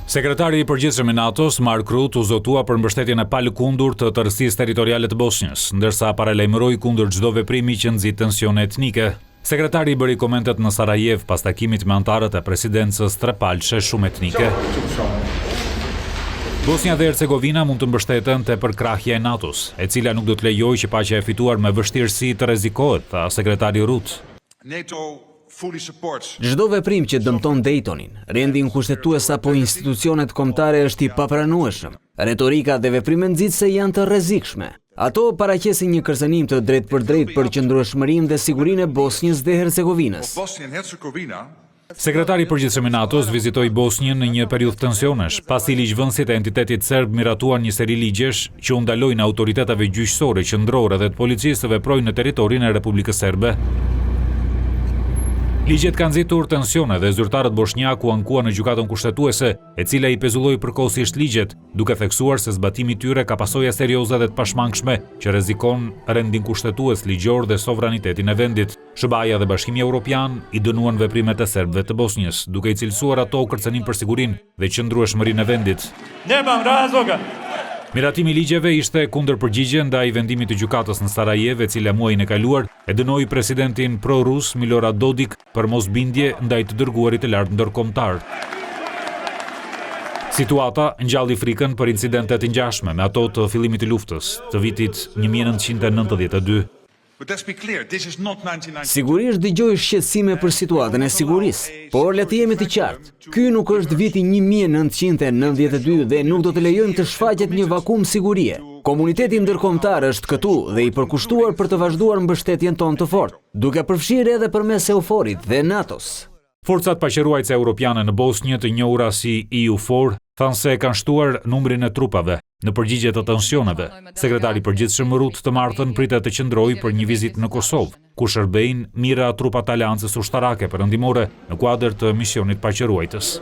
Sekretari i Përgjithshëm i NATO-s, Mark Rutte, u zotua për mbështetjen e palëkundur të tërësisë territoriale të Bosnjës, ndërsa paralajmëroi kundër çdo veprimi që nxit tensione etnike. Sekretari i bëri komentet në Sarajevë pas takimit me anëtarët e presidencës trepalëshe shumetnike. Bosnja dhe Hercegovina mund të mbështeten te përkrahja e NATO-s, e cila nuk do të lejojë që paqja e fituar me vështirësi të rrezikohet, tha sekretari Rutte. Çdo veprim që dëmton Daytonin, rendin kushtetues apo institucionet kombëtare është i papranueshëm. Retorika dhe veprimet nxitëse janë të rrezikshme. Ato paraqesin një kërcënim të drejtpërdrejtë për qëndrueshmërinë dhe sigurinë e Bosnjës dhe Hercegovinës. Sekretari i Përgjithshëm i NATO-s vizitoi Bosnjën në një periudhë tensionesh, pasi ligjvënësit e entitetit serb miratuan një seri ligjesh që u ndalojnë autoriteteve gjyqësore qendrore dhe të policisë të veprojnë në territorin e Republikës Serbe. Ligjet kanë nxitur tensione dhe zyrtarët boshnjakë u ankuan në Gjykatën Kushtetuese, e cila i pezulloi përkohësisht ligjet, duke theksuar se zbatimi i tyre ka pasoja serioze dhe të pashmangshme që rrezikon rendin kushtetues, ligjor dhe sovranitetin e vendit. SHBA-ja dhe Bashkimi Europian i dënuan veprimet e serbëve të Bosnjës, duke i cilësuar ato kërcënim për sigurinë dhe qëndrueshmërinë e vendit. Miratimi i ligjeve ishte kundërpërgjigje ndaj vendimit të gjykatës në Sarajevë, e cila muajin e kaluar e dënoi presidentin pro-rus Milorad Dodik për mosbindje ndaj të dërguarit të lartë ndërkombëtar. Situata ngjalli frikën për incidente të ngjashme me ato të fillimit të luftës të vitit 1992. Sigurisht dëgjoj shqetësime për situatën e sigurisë, por le të jemi të qartë, ky nuk është viti 1992 dhe nuk do të lejojmë të shfaqet një vakum sigurie. Komuniteti ndërkombëtar është këtu dhe i përkushtuar për të vazhduar mbështetjen tonë të fortë, duke përfshirë edhe përmes EUFOR-it dhe NATO-s. Forcat paqeruajtëse europiane në Bosnjë, të njohura si EUFOR, thanë se kanë shtuar numrin e trupave, në përgjigje të tensioneve. Sekretari i Përgjithshëm Rutte të martën pritet të qëndrojë për një vizitë në Kosovë, ku shërbejnë mijëra trupa të Aleancës Ushtarake Perëndimore në kuadër të misionit paqeruajtës.